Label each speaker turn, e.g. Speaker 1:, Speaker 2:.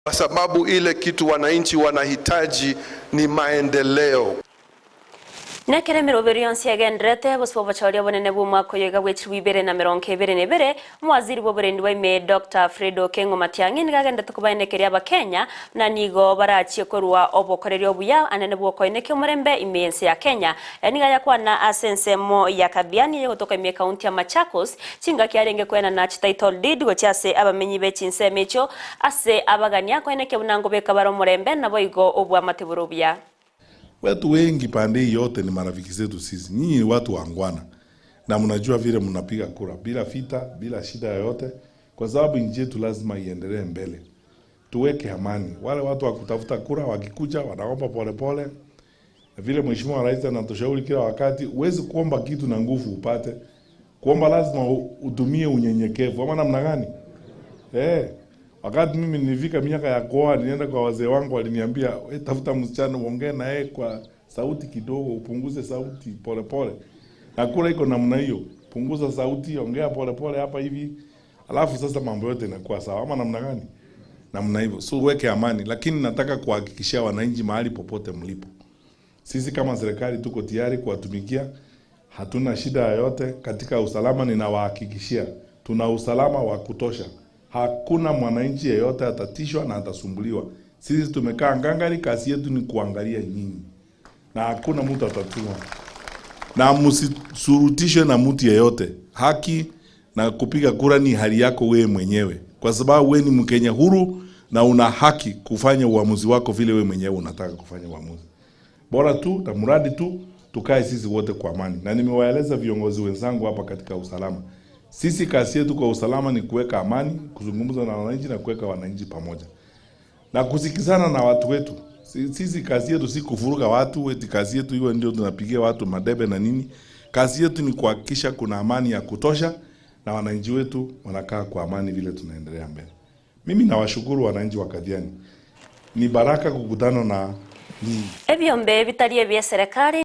Speaker 1: Kwa sababu ile kitu wananchi wanahitaji ni maendeleo.
Speaker 2: Nekere emeroberi yonsi yagenderete gose obochori obonene bwa omwaka oyo iga bwa 2022, omowaziri bwa oborendi bwa ime Dr. Fred Okengo Matiang'i nigo agenderete kobaenekeria abakenya na nigo barachie korwa obokoreria obuya anene bwa okoenekia omorembe ime ense ya Kenya. Nigo ayakwana ase ensemo ya Kabiani egotoka ime ekaunti ya Machakos chingaki arenge koenana chititle deed gochia ase abamenyi be chinsemo echio ase abagania koenekia buna ngobeka bare omorembe nabo igo obwamate bore obuya.
Speaker 3: Watu wengi pande hii yote ni marafiki zetu sisi. Nyinyi ni watu waungwana na mnajua vile mnapiga kura bila vita, bila shida yoyote, kwa sababu nchi yetu lazima iendelee mbele. Tuweke amani. Wale watu wa kutafuta kura wakikuja wanaomba polepole, na vile Mheshimiwa Rais anatushauri kila wakati, huwezi kuomba kitu na nguvu upate. Kuomba lazima utumie unyenyekevu, ama namna gani? Wakati mimi nilifika miaka ya kuoa, nilienda kwa wazee wangu, waliniambia, "We, tafuta msichana uongee na yeye kwa sauti kidogo, upunguze sauti polepole." Na kura iko namna hiyo, punguza sauti, ongea polepole hapa hivi, alafu sasa mambo yote inakuwa sawa, ama namna gani? Namna hivyo. So weke amani, lakini nataka kuhakikishia wananchi mahali popote mlipo, sisi kama serikali tuko tayari kuwatumikia, hatuna shida yoyote katika usalama. Ninawahakikishia tuna usalama wa kutosha. Hakuna mwananchi yeyote atatishwa na atasumbuliwa. Sisi tumekaa ngangari, kazi yetu ni kuangalia nyinyi, na hakuna mtu atatua, na msisurutishwe na mtu yeyote. Haki na kupiga kura ni hali yako wewe mwenyewe, kwa sababu wewe ni Mkenya huru na una haki kufanya uamuzi wako vile wewe mwenyewe unataka kufanya uamuzi. Bora tu na mradi tu tukae sisi wote kwa amani, na nimewaeleza viongozi wenzangu hapa katika usalama, sisi kazi yetu kwa usalama ni kuweka amani, kuzungumza na wananchi na kuweka wananchi pamoja na kusikizana na watu wetu. Sisi kazi yetu si kuvuruga watu, eti kazi yetu iwe ndio tunapigia watu madebe na nini. Kazi yetu ni kuhakikisha kuna amani ya kutosha na wananchi wetu wanakaa kwa amani vile tunaendelea mbele. Mimi nawashukuru wananchi wa Kathiani. Ni baraka kukutana na nyinyi.
Speaker 2: Ebyombe bitari ebya serikali.